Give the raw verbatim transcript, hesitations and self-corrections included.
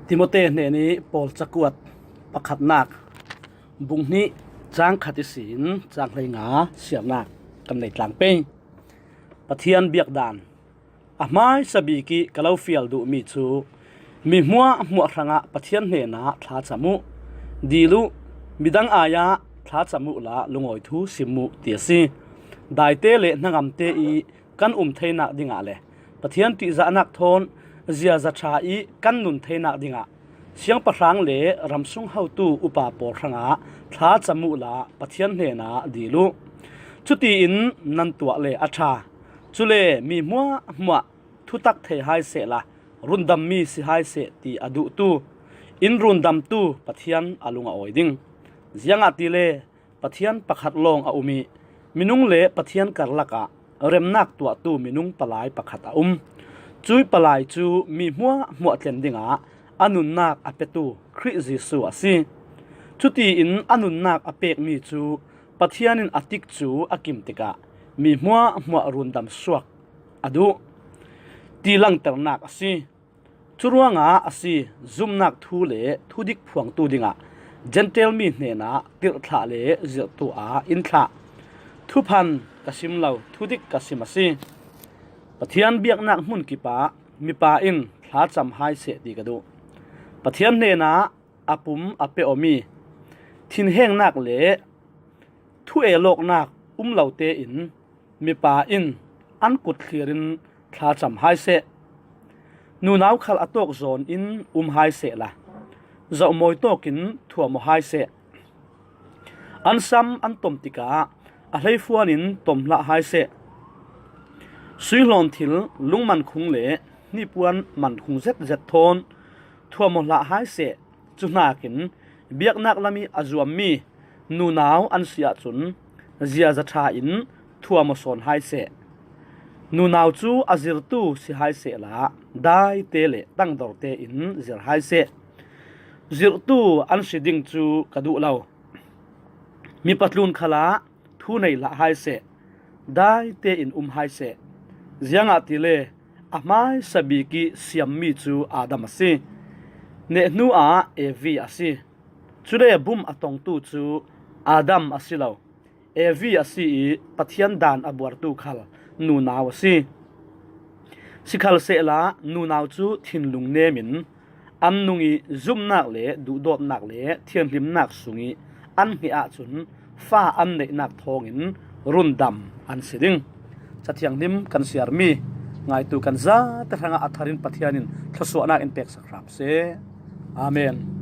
Timote hnenih Paul cakuat pakhatnak bung hnih cang khat ihsin cang hleinga siamnak kan nei tlang pei. Pathian biakdan a hmaisa bik ih ka lo fial duhmi cu mi hmuahhmuah hrangah Pathian hnenah thlacam uh, dil uh, midang ai-ah thlacam uhla lungawi thu sim uh ti a si. Daite le hnangamte ih kan um theinak dingah le Pathian ṭihzahnak thawn ziaza ṭha ih kan nun theinak dingah siangpahrang le ramsung hotu upa pawl hrangah thlacam uhla Pathian hnenah dil uh. Cutiin nan tuah le a ṭha. Cule mi hmuahhmuah thutak thei hai sehla rundammi si hai seh ti a duhtu in rundamtu Pathian a lung a awi ding. Ziangahtile Pathian pakhat lawng a um ih minung le Pathian karlakah remnak tuahtu minung palai pakhat a um. Cuih palai cu mi hmuahhmuah tlen dingah a nunnak a petu Khrih Jesuh a si. Cutiin a nunnak a pekmi cu Pathian in a tikcu a kim tikah mi hmuahhmuah rundam suak a duh ti langternak a si. Curuangah a si, zumnak thu le thudik phuangtu dingah Gentile mi hnenah tirhthlah le zirhtu ah in thlah. Thuphan ka sim lo, thudik ka sim a si. Pathian biaknak hmun kipah mipa in thlacam hai seh ti ka duh. Pathian hnenah a pum a pe awmi thinhengnak le thu elawknak um lo tein mipa in an kut thlirin thlacam hai seh. Nunau khal a tawk zawn in um hai sehla zohmawi tawkin thuam aw hai seh. An sam an tom tikah a hleifuan in tom hlah hai seh. Suihlawn thil lungmankhung le hnipuan mankhung zetzet thawn thuam aw hlah hai seh. Cuhnakin biaknak lam ih a zuammi nunau an si ahcun ziaza ṭha in thuam aw sawn hai seh. Nunau cu a zirtu si hai sehla daite le tangdorte in zir hai seh. Zirtu an si ding cu ka duh lo. Mipatlun khalah thu nei hlah hai seh. Daite in um hai seh. Ziangahtile a hmaisa bik ih siammi cu Adam a si. Neh hnuah Evi a si. Cule bum a tongtu cu Adam a si lo. Evi a si ih Pathian dan a buartu khal nunau a si. Sikhalsehla nunau cu thinlung nemin an nung ih zumnak le duhdawtnak le thianhlimnak sungih an hneh ahcun fa an neihnak thawngin rundam an si ding. Cathianghlim kan siarmi ngaitu kan zate hrangah a tharin Pathian in thluasuahnak in peksak hram seh. Amen.